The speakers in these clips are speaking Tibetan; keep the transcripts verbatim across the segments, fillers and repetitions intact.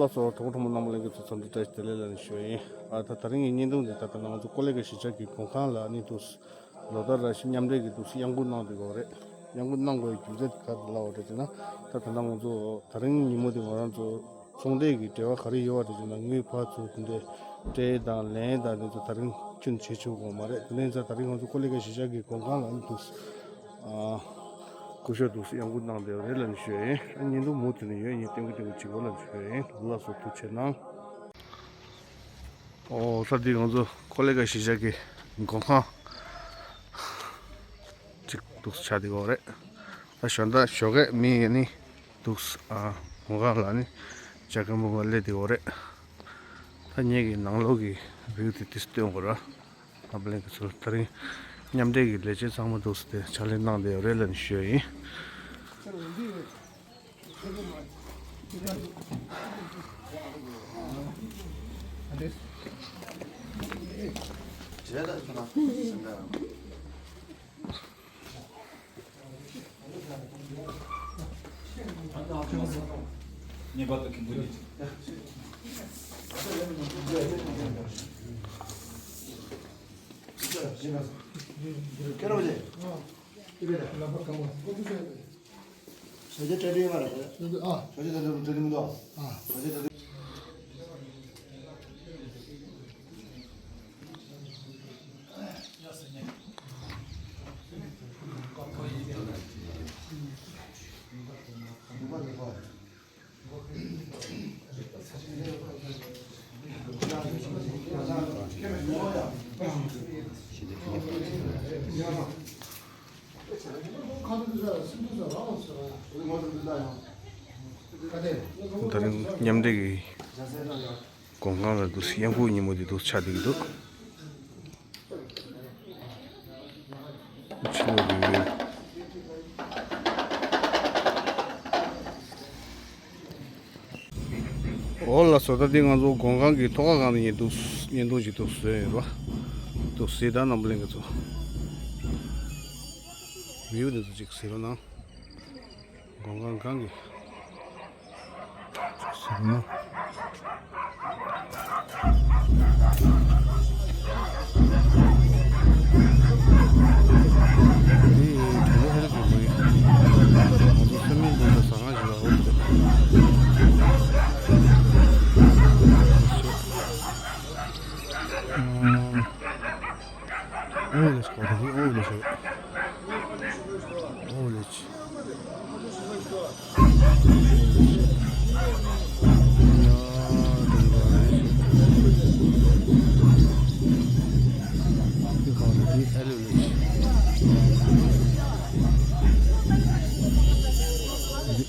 ལགས་སོ། གྲོགས་པོ་གྲོགས་མོ་རྣམ་པ་ལྷན་རྒྱས་ཚོ་འཚམས་འདྲི་བཀྲ་ཤིས་བདེ་ལེགས་ལ་ནི་ཞུ་ཡ་ཡིན། ཨ་ད་ད་རིང་གི་བརྙན་ཐུང་འདི་ད་ལྟ་ང་ཚོ་ཀོ་ལི་གྷལ་གཞིས་ཆགས་ཀྱི་མགོན་ཁང་ལ་ནི་འདུག་ལོ་ལྟར་ར་ཞིག་མཉམ་འབྲེལ་གྱི་འདུག་གཡང་འགུག་གནང་བསྡད་ཡོད་རེད། གཡང་འགུག་གནང་དགོས་རྒྱུ་མཚན་ག་རེ་ལབ་པ་རེད་ཟེར་ན། ད་ད་ལྟ་ང་ཚོ་ད་རིང་ཉིན་མོ་འདི་ང་རང་ཚོ་ཚོང་འབྲེལ་གྱི་འབྲེལ་བ་ག་རེ་ཡོད་པ་རེད་ཟེར་ན། དངུལ་ཕར་ཚུར་དེ་འདྲའི་སྤྲད་དང་ལེན་དང་དེ་ཚོ་ད་རིང་ཁྱོན་བྱེད་ཆོག་གི་མ་རེད། དེ་ནས་ད་ད་རིང་ང་ཚོ་ཀོ་ལི་གྷལ་གཞིས་ཆགས་ཀྱི་མགོན་ཁང་ལ་ནི་འདུག་ཨ། སྐུ་ཞབས་འདུག་གཡང་འགུག་གནང་བསྡད་ཡོད་རེད་ལབ་ནས་ཞུ་ཡ་ཡིན། ཨ་བརྙན་ཐུང་མུ་མཐུད་ནས་ཡོད། ངས་ཏན་ཏན་ཏན་ཏན་བྱེད་དགོས་ལབ་ནས་ཞུ་ཡ་ཡིན། ལགས་སོ། ཐུགས་རྗེ་གནང་། ཨོ་ད་འདི་ང་ཚོ་ཀོ་ལི་གྷལ་གཞིས་ཆགས་ཀྱི་མགོན་ཁང་གཅིག་འདུག་ཆགས་བསྡད་ཡོད་རེད། ད་ཞོགས་ད་ཞོགས་ཀས་མི་ཡ་ནི་འདུག་ཨ་མགོན་ཁང་ལ་ནི་ཇ་ཁང་པ་སླེབས་བསྡད་ཡོད་རེད། ད་ངེད་ཀྱི་ནང་ལོགས་ཀྱི་བིའུ་དེ་དེ་སྟོན་དགོས་ར། ཨ་བ་ལེན་གྱི་ཚུལ་ད་རིང་མཉམ་འབྲེལ་གྱི་ལས་བྱེད་ཚང་མ་འདུག་སེ་དེ་ཕྱག་ལས་གནང་བསྡད་ཡོད་རེད་ལབ་ནས་ཞུ་ཡ་ཡིན། ད་རིང་མཉམ་འབྲེལ་གྱི་མགོན་ཁང་ལ་འདུག་གཡང་འགུག་ཉིན་མོ་འདི་འདུག་ཆགས་བསྡད་ཀྱི་འདུག་ཕྱི་ལོགས་ཀྱི། འོ་ལགས་སོ། ད་འདི་ང་ཚོ་མགོན་ཁང་གི་ཐོག་ཁ་སྒང་ནས་ཉན་འདུག་ཉན་འདུག་ཅིག་འདུག་བཟོས་ཡོད་ར། འདུག་སེ་ད་རྣམ་པ་ལྷན་རྒྱས་ཚོ། བིའུ་འདི་ཚོ་ཅིག་གཟིགས་རོགས་གནང་། མགོན་ཁང་སྒང་གི། ཟེར་ན། འདི་གྲོང་པ་ཧེ་རུ་ཀའི་མི་ཡིན། ང་ཚོ་སེམས་མེད་འདུག་ད་ཟ་ཁང་ཞིག་ལ་འོ་དེ། ཨ། ཨོ་ལེ་ཆི། ཨོ་ལེ་ཆི། ཨོ་ལེ་ཆི།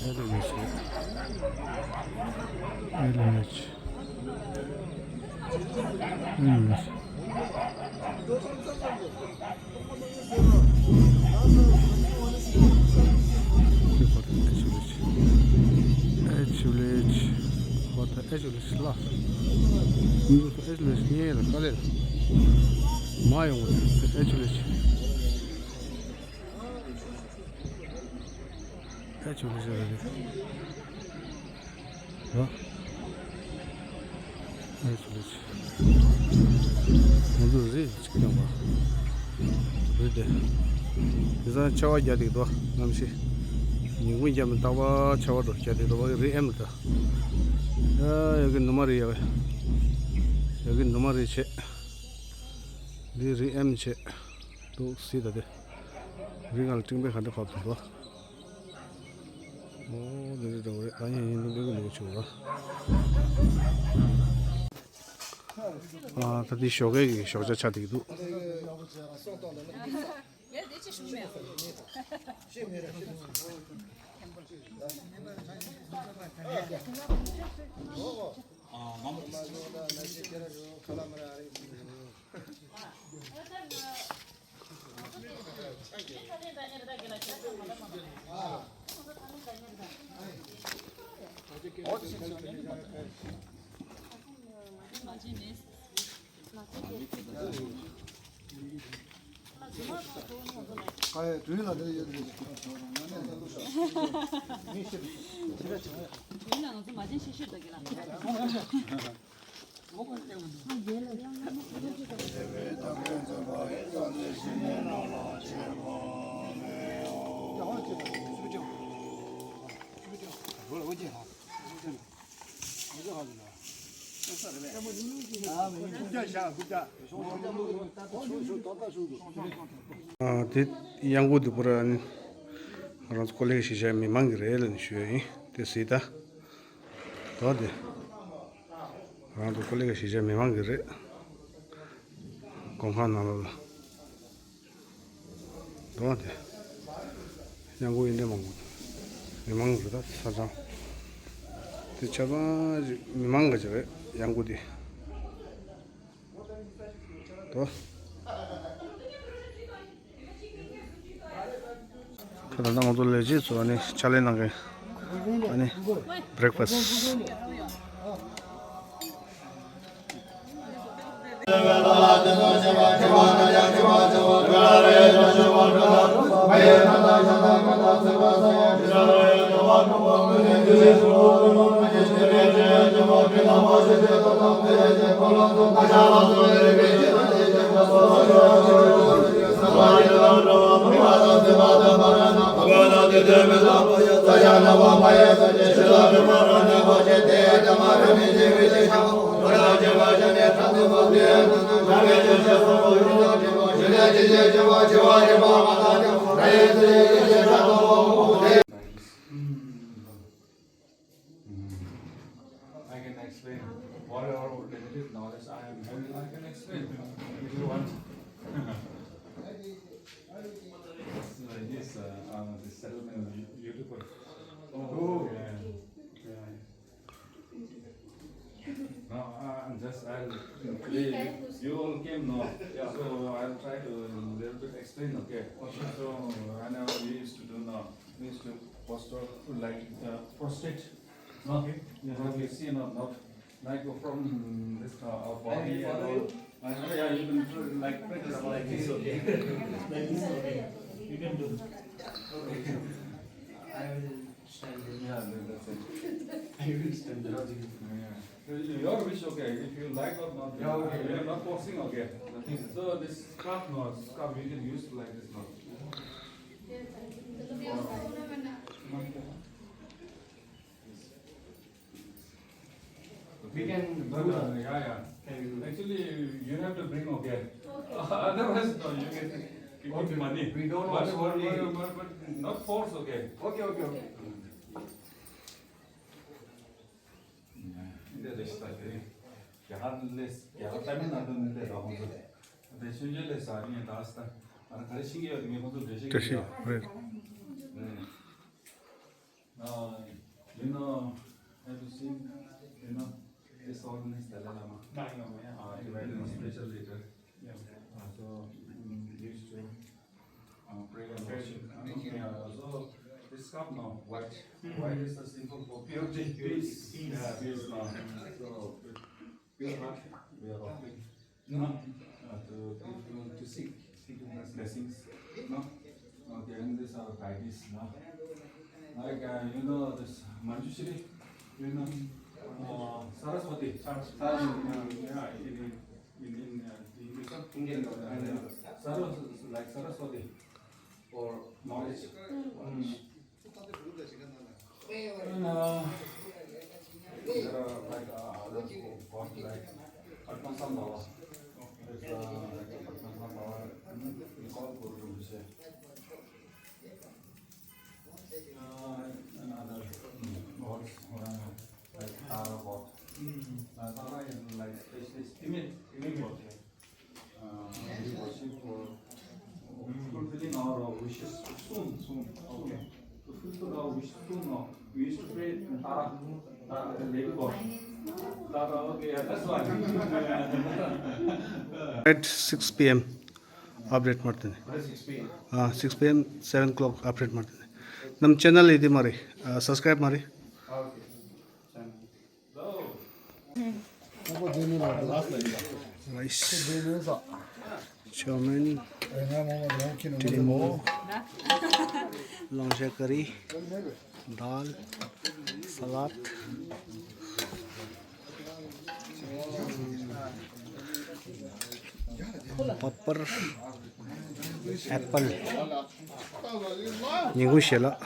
ཨོ་ལེ་ཆི། ཨེ་ལེ་ཆི། ཨེ་ལེ་ཆི། ཨེ་ཆི་ལེ་ཆི། ཨེ་ཆི་ལེ་ཆི། ཧོ་ད་ཨེ་ཆི་ལེ་ཆི་ལ། ཨེ་ཆི་ལེ་ཆི་ཉེ་ལ་ཀ་ལེ་ལ། མ་ཡོང་བ་ཨེ་ཆི་ལེ་ཆི། ཨེ་ཆི་ལེ་ཆི་རེད། ཨ། ཨེ་ཆི་ལེ་ཆི། ང་ཚོ་རི་ཅིག་ཡོང་བ། རི་དེ། དེ་སང་ཆར་པ་བརྒྱབ་འདུག་དོ། གནམ་གཤིས། ཉིན་གུང་རྒྱབ་ནས་རྟག་པར་ཆར་པ་འདྲ་བོ་བརྒྱབ་འདུག་དོ། རི་ཨེམ་ལ་ད། ཡ་ཡ་གི་ནུ་མ་རི་ཡ་གི། ཡ་གི་ནུ་མ་རི་བྱས། འདི་རི་ཨེམ་བྱས། འདུག་སེ་ད་དེ། རི་སྒང་ལ་སྤྲིན་པ་ག་འདྲ་བབས་འདུག་དོ། ཨོ་འདི་འདྲ་འདྲ་བོ་རེད། ད་ཡིན་ཡིན་འདུག་འདུག་འདུག་ཆུ་བ། ཨ་ད་འདི་ཞོགས་ཀས་ཀྱི་ཞོགས་ཇ་ཆགས་བསྡད་ཀྱི་འདུག་ཨ་ཡ་དུས་ལ་དེ་ཡོད་དེ། དུས་ལ་ང་ཚོ་མ་བྱན་ཤེས་ཤོད་ད་གི་ལ། ཨ་དེ་གཡང་འགུགས་དེ་པུ་ར་ནི་ང་རང་ཚོ་ཀོ་ལི་གཞིས་ཆགས་མི་མང་གི་རེད་ལབ་ནས་ཞུ་ཡ་ཡིན། དེ་གཟིགས་ད། དོ་དེ་ང་རང་ཚོ་ཀོ་ལི་གཞིས་ཆགས་མི་མང་གི་རེད། སྒོམ་ཁང་ནང་ལོགས་ལ། འདུག་བ་དེ། གཡང་འགུགས་ཡིན་དེ་མང་པོ། མི་མང་རེད་ད་ས་ཆ། དེ་ཆ་ཚང་ཞིག་མི་མང་ག་ཅིག་རེད་གཡང་འགུགས་དེ། འདུག་ད་ད་ལྟ་ང་ཚོ་ལས་བྱེད་ཚོ་ཨ་ནི་ཕྱག་ལས་གནང་མཁན། ཨ་ནི་བྷི་རེག་ཕ་སི། I can explain whatever limited knowledge I am having. I can explain if you want. This, uh, uh, this settlement is beautiful. Oh, yeah. Yeah. No, uh, I'm just, I'll, you, you all came now. Yeah. So I'll try to a little bit explain, okay? Okay. So, I know we used to do now. We used to posture, like, uh, prostrate. No? Okay. Yeah, have you seen or not? Like, from this, uh, our body and all. Uh, yeah, you can do, like, practice like this, okay? Like this, okay? You can do. Okay. I will stand there. Yeah, that- that's it. I will stand there. Yeah. Your wish, okay. If you like or not, yeah, okay. We are not forcing, okay? Nothing. So this scarf, no, scarf you can use like this, no? We can do that. Yeah, yeah. Can we do that? Actually, you have to bring, okay? Okay. Otherwise, no, you can give money. We don't want to only but, but, but not force, okay? Okay, okay, okay. འདི་རེད་ཤག་ད། དེ་རིང་རྒྱ་གར་ལས་རྒྱ་གར་ཏཱ་མིལ་ནཱ་ཌུ་ནས་སླེབས་པ་ཁོང་ཚོ་རེད། དེ་ཆུང་ཆུང་ལས་ཟ་ནས་ད་ས་ད་ང་ག་རེ་ཤེས་ཀྱི་ཡོད་དེ་ངས་ཁོང་ཚོ་འགྲེལ་བཤད་བཀྲ་ཤིས་རེད། རེད། Uh, you know, have you seen, you know, this ordinance Dalai Lama? No, no, yeah. Uh, he went in a special letter. Yeah. Uh, so, mm, used to uh, prayer and worship. Uh, yeah, so this cup now, white. Mm-hmm. White is the symbol for purity, peace. Peace. Yeah, peace now. So, pure heart, we are offering. No? Uh, to, to, to seek, seek blessings. No? Okay, and this our practice. No? Like, uh, you know, this Manjushri, you know, uh, Saraswati. Saraswati. Saraswati. Yeah, in, in, in, uh, English. Indian. Uh, yeah. Saraswati, like Saraswati. For knowledge. Mm. And, uh, there are, like, uh, other gods like Padmasambhava. There's, uh, like, Padmasambhava, mm, we call Guru Rinpoche. Uh, and other, mm, gods, uh, like Tara god. Mm. Uh, Tara is, like, specialist. Image, image god, yeah. Uh, we worship for fulfilling our wishes soon, soon, soon. Okay. To fulfill our wish soon, no? We used to pray Tara, Tara, the lady god. Tara, okay, yeah, that's why. At six p m update ಮಾಡ್ತೀನಿ. Six p m. ಆ, six p m, seven o'clock update ಮಾಡ್ತೀನಿ. ನಮ್ಮ ಚಾನಲ್ ಇದೆ ಮಾರಿ, ಆ, subscribe ಮಾಡಿ. Okay. Rice. Chow mein. ཀྲི་མོ། ལོང་ཤ་ཀ་རི། དཱལ། ས་ལད། པ་པར། ཨེ་པལ། ཉིན་གུང་ཞལ་ལག་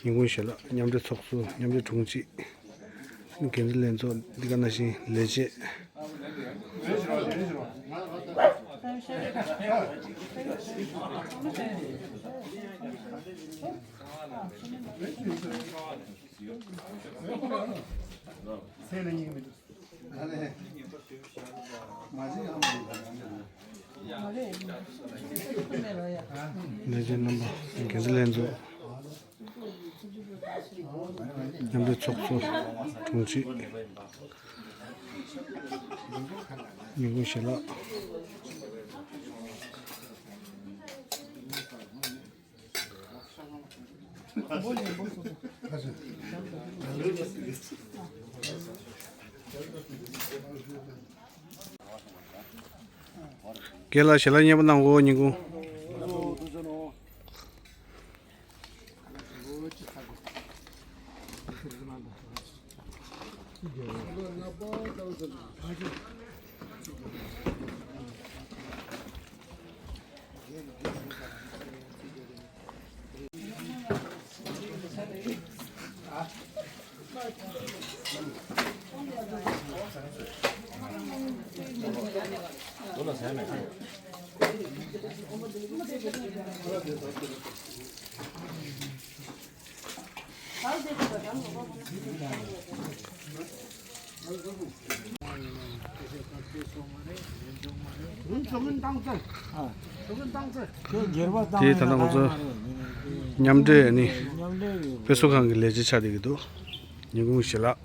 ཉིན་གུང་ཞལ་ལག་མཉམ་འབྲེལ་ཚོགས་གཙོ། མཉམ་འབྲེལ་དྲུང་ཆེ། འགན་འཛིན་ལྷན་ཚོགས། འདི་ག་ནང་བཞིན་ལས་བྱེད། ལས་བྱེད་རྣམ་པ། འགན་འཛིན་ལྷན་ཚོགས། མཉམ་འབྲེལ་ཚོགས་གཙོ། དྲུང་ཆེ། ཉིན་གུང་ཞལ་ལག་རྒན་ལགས་ཞལ་ལག་མཉེས་པོ་གནང་གོ། ཉིན་གུང་། དེ་ད་ལྟ་ང་ཚོ་མཉམ་འབྲེལ་ནི་དཔེ་མཛོད་ཁང་གི་ལས་བྱེད་ཆགས་བསྡད་ཀྱི་འདུག་ཉིན་གུང་ཞལ་ལག་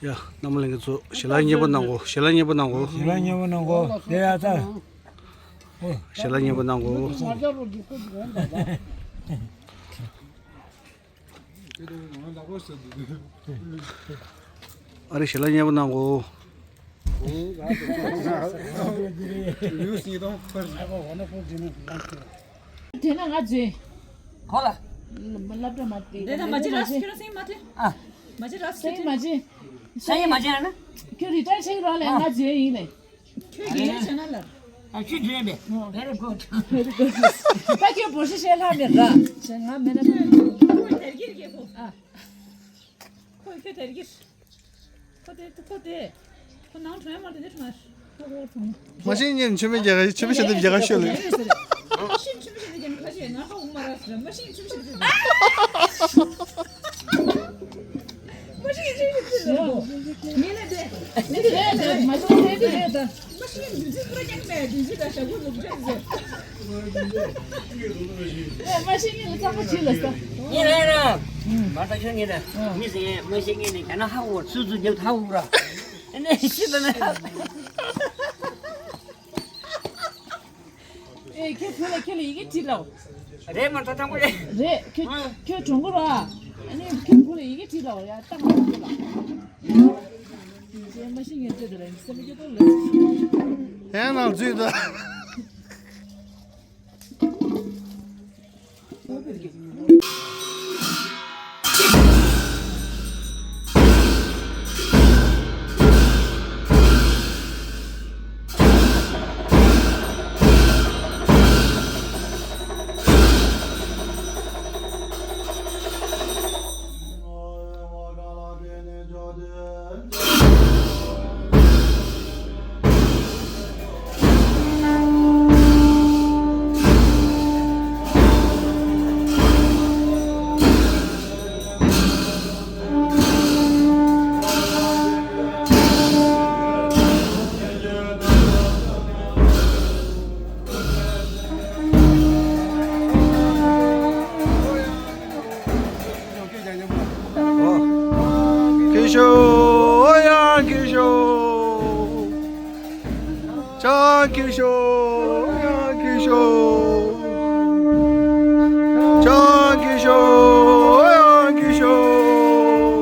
ཡ། རྣམ་པ་ལྷན་རྒྱས་ཚོ་ཞལ་ལག་མཉེས་པོ་གནང་གོ། ཞལ་ལག་མཉེས་པོ་གནང་གོ། ཞལ་ལག་མཉེས་པོ་གནང་གོ། དེ་ཡ་ད། ཞལ་ལག་མཉེས་པོ་གནང་གོ། ཨ་རེ་ཞལ་ལག་མཉེས་པོ་གནང་གོ། དེ་ན་ང་བརྗོད། གོ་ལ། སློབ་གྲྭ་མ་དེ། དེ་ན་མ་ཅི་ར་ཁྱོད་རང་སེང་མ་དེ། ཨ། མ་ཅི་ར་སེང་མ་ཅི། སེང་མ་ཅི་ན། ཁྱོད་རི་ཊར་ཆེ་རོགས་ལས་ང་བརྗོད་ཡིན་ལས། ཁྱོད་ཀྱི་ཡིན་ཟེར་ན་ལ། ཨ་ཁྱོད་བརྗོད་མེད། Very good. Very good. ད་ཁྱོད་བོད་ཤི་ཤེས་ལྷག་མེད་ར། ང་མེད་ན། ཁོ་དེར་གྱིར་གྱིར་ཁོ། ཨ། ཁོ་ཁྱོད་དེར་གྱིར། ཁོ་དེ་ཁོ་དེ། ཁོ་ནང་དྲངས་མ་དེ་དེ་དྲངས། ཁོ་ཁོ་དྲངས། མ་ཤེས་ཉིན་མཆོད་མེ་རྒྱག་ག་མཆོད་མེ་བྱ་དེ་རྒྱག་ག་ཤོད་ལེ། མ་ཤེས་མཆོད་མེ་བྱ་དེ་རྒྱག་ཁ་ཤས་ང་ཧ་འུ་མ་ར་ཟེར། མ་ཤེས་མཆོད་མེ་བྱ་དེ། མ་ཤེས་མཆོད་མེ་བྱ་དེ། མི་ལ་དེ། མི་ལ་དེ། མ་ཤེས་མཆོད་མེ་བྱ་དེ། མ་ཤེས་མཆོད་མེ་བྱ་དེ། མ་ཤེས་མཆོད་མེ་བྱ་དེ། ཨེ། མ་ཤེས་ངས་ལ་ཚང་མ་བྱིན་ལ་ས། ངས་ལ་ཡ་ར། མ་ལྟ་ཁྱོད་ངས་ལ། ཨ། མི་ཟེར་མ་ཤེས་ངས་ནི་ག་ན་ཧ་གོ་སུ་སུ་རྒྱབ་ཧ་གོ་ར། ཨེ་ནས་ཤི་ལ་ན་ཧ། ཨེ་ཁྱོད་བུ་ལ་ཁྱོད་ལ་ཡི་གེ་བྲིས་ལ། རེད་མ་ལྟ་ཐང་པོ་རེད། རེད་ཁྱོད་ཁྱོད་གྲོང་གོ་ར། ཨ་ནི་ཁྱོད་བུ་ལ་ཡི་གེ་བྲིས་ལ་ཡ་ཏག་མ་བྲིས་ལ། ཨེ་མ་ཤེས་ངས་བྲིས་དེ་ར་སེམས་སྐྱིད་ཏོ་ལ། ཨེ་ནང་བྲིས་ད། ཤོག་ཡང་གི་ཤོག་ཆང་གི་ཤོག་ཡང་གི་ཤོག་ཆང་གི་ཤོག་ཡང་གི་ཤོག་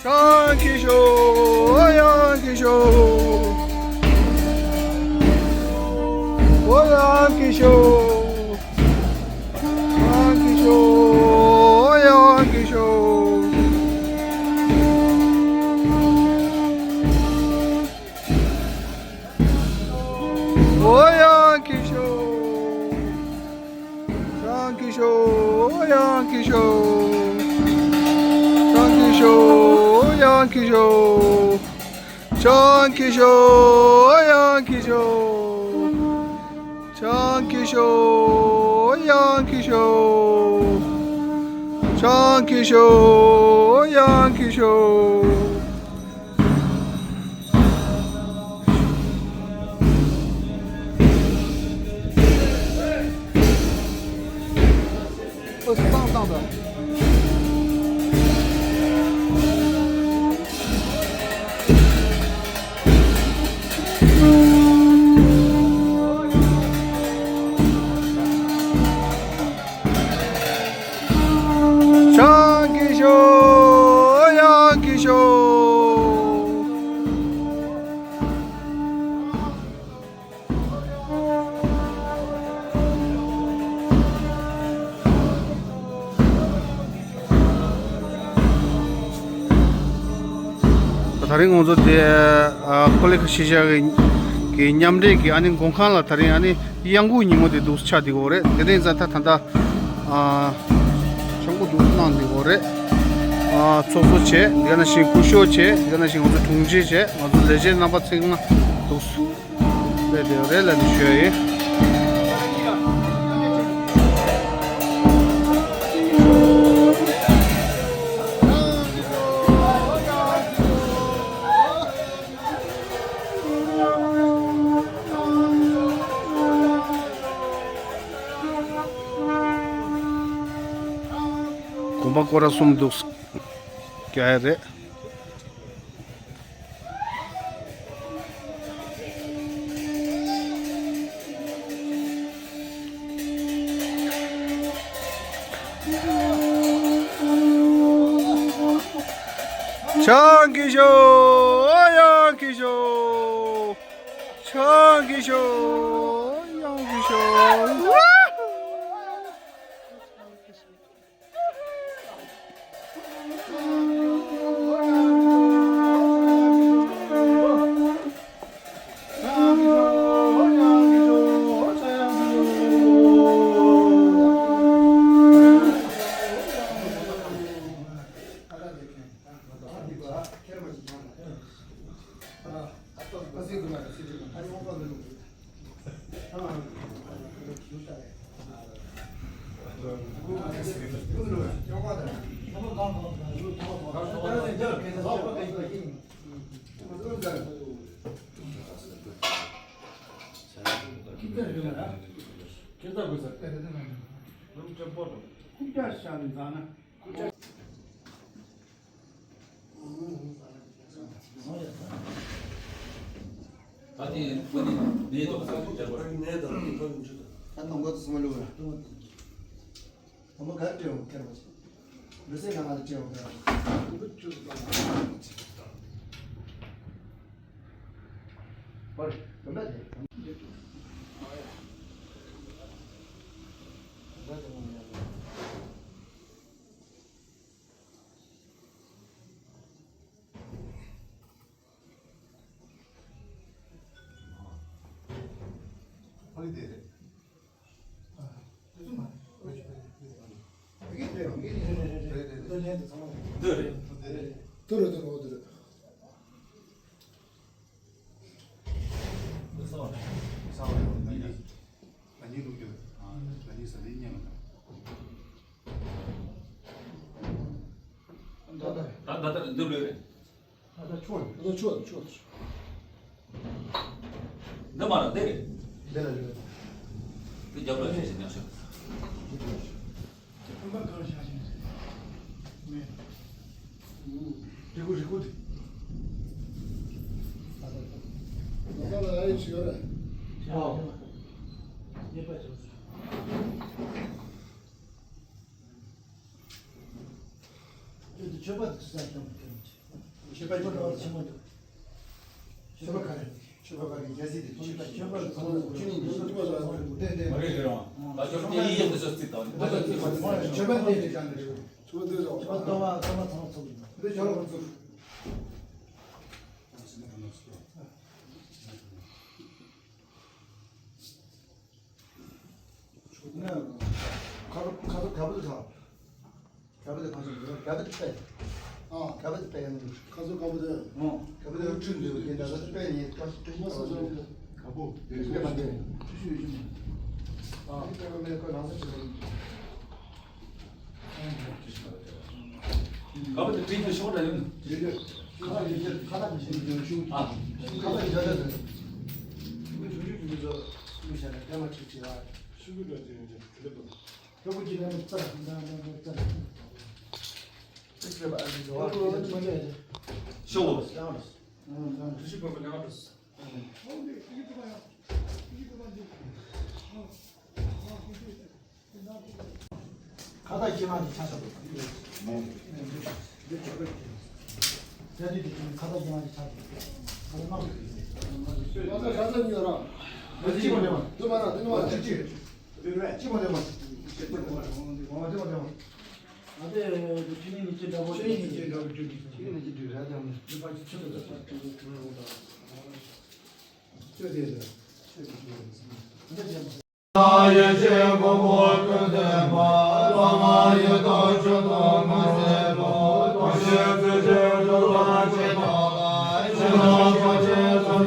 ཆང་གི་ཤོག་ཡང་གི་ཤོག་ཨོ་ཡང་གི་ཤོག་ཆང་གི་ཤོག་ཡང་གི་ཤོག་ཨོ་ཡང་གི་ཤོག་ཆང་གི་ཤོག་ཡང་གི་ཤོག་ཆང་གི་ཤོག་ཡང་གི་ཤོག་ཆང་གི་ཤོག་ཡང་གི་ཤོག་ཆང་གི་ཤོག་ཡང་གི་ཤོག་ཆང་གི་ཤོག་ཡང་གི་ཤོག་ཨོ་སི་བཏང་བཏང་དང་། ཆང་གི་ཤོག་ཡང་གི་ཤོག་ད་རིང་ང་ཚོ་དེ་ཨ་ཀོ་ལི་ཁ་ཤི་ཤ་གི་གི་མཉམ་འབྲེལ་གི་ཨ་ནི་མགོན་ཁང་ལ་ད་རིང་ཨ་ནི་གཡང་འགུགས་ཉིན་མོ་དེ་འདུག་ཆགས་བསྡད་ཡོད་རེད། དེ་རིང་ཙང་ད་ད་ལྟ་ཨ་ཆང་འགུགས་འདུག་གནང་བསྡད་ཡོད་རེད། ཨ་ཚོགས་གཙོ་བྱས། དེ་ནང་བཞིན་སྐུ་ཞབས་བྱས། དེ་ནང་བཞིན་ང་ཚོ་དྲུང་ཆེ་བྱས། ང་ཚོ་ལས་བྱེད་རྣམ་པ་ཚང་མ་འདུག་སླེབས་བསྡད་ཡོད་རེད་ལབ་ནས་ཞུ་ཡ་ཡིན། གོམ་པ་སྐོར་ར་གསུམ་འདུག་རྒྱག་ཡ་རེད། ཆང་གི་ཤོག་ཡང་གི་ཤོག་ཆང་གི་ཤོག་ཡང་གི་ཤོག་ད་ནི་ཁོ་ནི་ནད་ཐོག་ས་ཆུ་ཇག་པ་རེད། ནད་དང་ཐོག་ཆུ་དང་། ད་ནང་པ་དུ་སུ་མ་ལུ་ར། དང་པོ་ག་རེ་སྤྲད་འོང་ཁྱེར་བ་ཆེ། མི་སེར་ནང་ང་ལ་སྤྲད་འོང་ཁྱེར་བ་ཆེ། དང་པོ་ཆུ་དང་། པར་དམ་པ་དེ། དམ་པ་དེ་མོ་ཡ། ཨ་ནི་དེ་རེད། ཨ། དེ་ཚོ་མ་རེད། འདི་རེད། འདི་རེད། འདི་རེད། འདི་རེད། འདི་རེད། ང་གཉིས་ལུག་རྒྱུ། ང་གཉིས་ཟ་ལེ་ཉན་ལ། ད་ད་ད་ལྟ་འདི་ལོས་རེད། ད་ད་ཆོག་ད་ད་ཆོག་ཆོག་འདི་མ་རེད། འདི་རེད། འདི་ལ་ལོས། འདི་རྒྱབ་ལ་ཞིག་ཞིག་ཉག་ཤོག་ཁང་པ་གང་བཞག་ཞིག་མེད། མཆོད་པ་དུ་ས་ཀྱང་མི་ཐེབས། མཆོད་པ་ཆེན་པོ་ཆེན་པོ་འདུག་མཆོད་པ་ག་རེ། མཆོད་པ་ག་རེ་རྒྱལ་སྲིད་དེ། མཆོད་པ་མཆོད་པ་ག་རེ། ཅི་ནི་མཆོད་པ་ལ་དེ་དེ། མ་རེད་རེད་རང་། ད་ཆོག་དེ་ཡི་ཡག་ཏུ་ཤོག་ཚིག་དང་། མཆོད་པ་དེ་དེ་ཅང་རེད། མཆོད་པ་དེ་དེ་ཅང་རེད། མཆོད་པ་དེ་རེད། མཆོད་པ་དེ་མ་དེ་མ་ཚང་ཚོགས་ཡིན། དེ་ཅང་རེད། ཁ་ཁ་ཁ་བུ་ཁ། ཁ་བུ་ཁ་ཆེན་པོ། ཁ་བུ་དཔེ། ཨ། ཁ་བུ་དཔེ་ཡང་འདུག་ཁ་ཚོ་ཁ་བུ་དེ། ཨོ། ཁ་བུ་དེ་ཁྲུན་འདུག་དེ་འདྲ་ས་དཔེ་ནི་ཁ་ཁ་ཁ་བུ་དེ་དཔེ་མ་འདུག་ཁ་བུ་དེ་དཔེ་མ་འདུག་ཁྲུ་ཤུ་ཡོད་ཅུང་། ཨ། དཔེ་མ་འདུག་ཁོ་ནང་ས་ཆེན་པོ། ཁ་བུ་དེ་བྲིས་ཏེ་ཤོག་འདྲ་ཡོད་ནི། ཁ་བུ་ཡོད་ཁ་བུ་ཡོད་ཁ་བུ་ཡོད་ཤུ། ཨ། ཁ་བུ་ཡོད་ད་དེ། ཁུ་ཆུང་ཆུང་གི་མི་ཚོ་ལུས་བྱས་ན་དེ་མ་ཁྲིག་ཁྲིག་ཨ། ཤུ་གུ་འདྲ་དེ་ཡོད་ཀྱང་དེ་ལས་པ། ལྟ་བུ་ཅི་ལ་མི་ལྟ་ལ་ལྟ་ལ་ལྟ་ལ། ཤོག་ཤོག་ཁ་བཏགས་ཁྱེད་རང་གི་ཆ་ཤོག་དེ་དུས་དེ་ཁ་བཏགས་ཁྱེད་རང་གི་ཆ་ཤོག་ཁ་བཏགས་མང་ཁ་བཏགས་ཉོ་ར། ཅི་མ་ལེ་མ། དུ་མ་ར་དུ་མ་ར་ཅི་ཅི། ཅི་མ་ལེ་མ། ཅི་མ་ལེ་མ། ཨ་དེ་ཆུ་ནི་ཉི་ཆེ་འདྲ་པོ། ཆུ་ནི་ཉི་ཆེ་འདྲ་པོ་ཆུ་ནི་ཆེ་འདྲ་ར་ཀྱང་མི་པ་ཆུ་ཆུ་ཆུ་ཆུ་ཆུ་ཆུ་ཆུ་ཆུ་ཆུ་ཆུ་ཆུ་ཆུ་ཆུ། ཡེ་ཤེས་མགོན་པོ་ཀུན་བདེ་བ། བླ་མ་ཡི་དམ་མཆོག་ཏུ་མ་ཟད་པ། དོ་ཤལ་ཚུལ་ཁྲིམས་སྒྲུབ་པ་ཅན་དག་ལ། ཕྱི་ནང་གསང་ཆེན་སངས་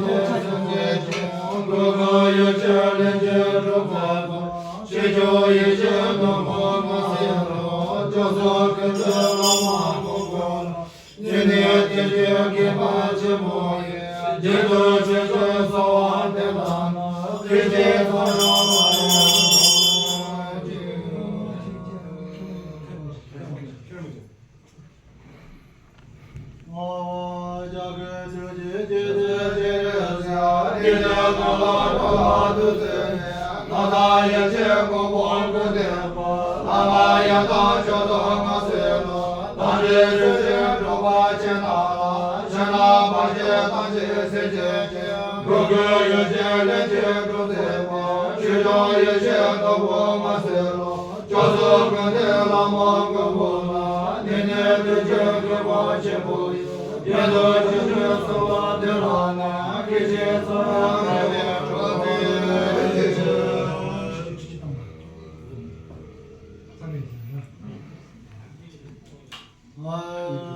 རྒྱས་སེམས་ཅན་ཀུན། གོས་དཀར་ཡེ་ཤེས་ལས་ཀྱི་གྲུབ་པ་དང་། ཕྱི་སྐྱོང་ཡེ་ཤེས་ནོར་བུ་མ་སྲིན་ལོ། སྐྱོབ་གསུམ་ཀུན་འདུས་བླ་མ་མགོན་པོ་ལ། ཉེ་གནས་དེ་བཞིན་མཁས་པ་ཆེན་པོ་ཡིས། རྒྱན་དུ་ཆོས་སྤྱོད་གསོལ་བ་འདེབས་ལ་ནི། ཕན་ཕྱིར་ཚོགས་རྣམས་མ་ཡལ་ཅིག་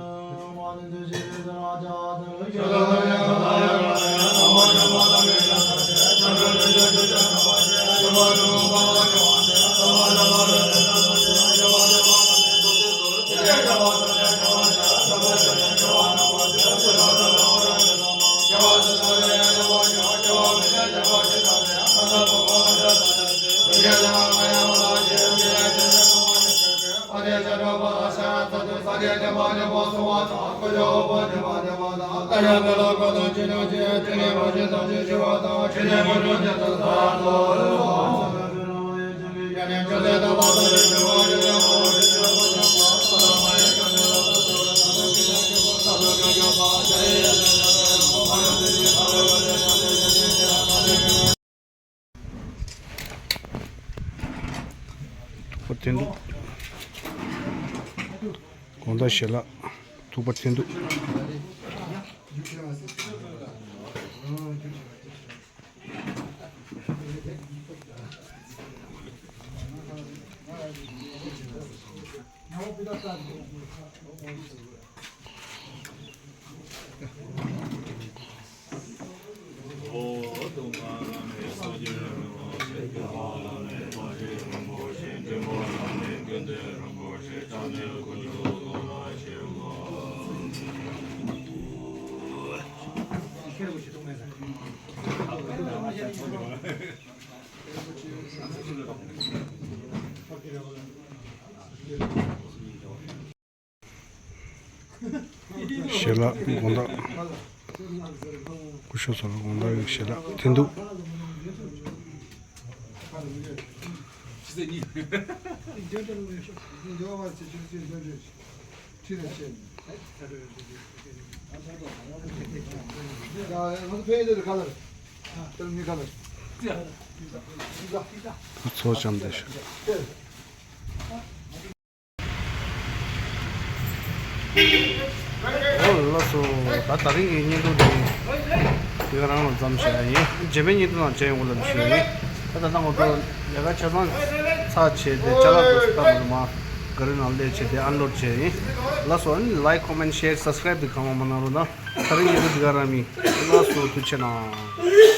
ཐུགས་པ་བརྟན་ཏོ། དགོང་དག་ཞལ་ལག་ཐུགས་པ་བརྟན་ཏོ། ཞལ་ལག་དགོང་དག་སྐུ་ཞབས་ཚོ་ལ་དགོང་དག་ཞལ་ལག་འཐེན་འདུག་ཁྱེད་རང་ཆེ་ནི། ཚོགས་འཆམ་དེ་ཤོད། ཨོ་ལགས་སོ། ད་དེ་རིང་གི་བརྙན་ཐུང་འདི་དེ་ག་རང་ལ་མཚམས་བཞག་ཡ་ཡིན། རྗེས་མའི་བརྙན་ཐུང་ནང་མཇལ་ཡོང་གི་ལབ་ཞུ་ཡ་ཡིན། ད་ད་ལྟ་ང་ཚོ་ལས་ཀ་ཆ་ཚང་ཚར་བྱས་ཏེ་ཅ་ལག་ཚོ་ད་ང་ཚོ་མར་ག་རི་ནང་སླེབས་བྱས་ཏེ་ཨན་ལོཌ་བྱས་ཡིན། ལགས་སོ། ཨ་ནི་ལའིཀ་ཀོ་མེན་ཤེར་སབ་སི་ཀ་རའིབ་དེ་གང་མང་མང་གནང་རོགས་གནང་། དེ་རིང་བརྙན་ཐུང་འདི་ག་རང་ཡིན། ལགས་སོ། ཐུགས་རྗེ་གནང་།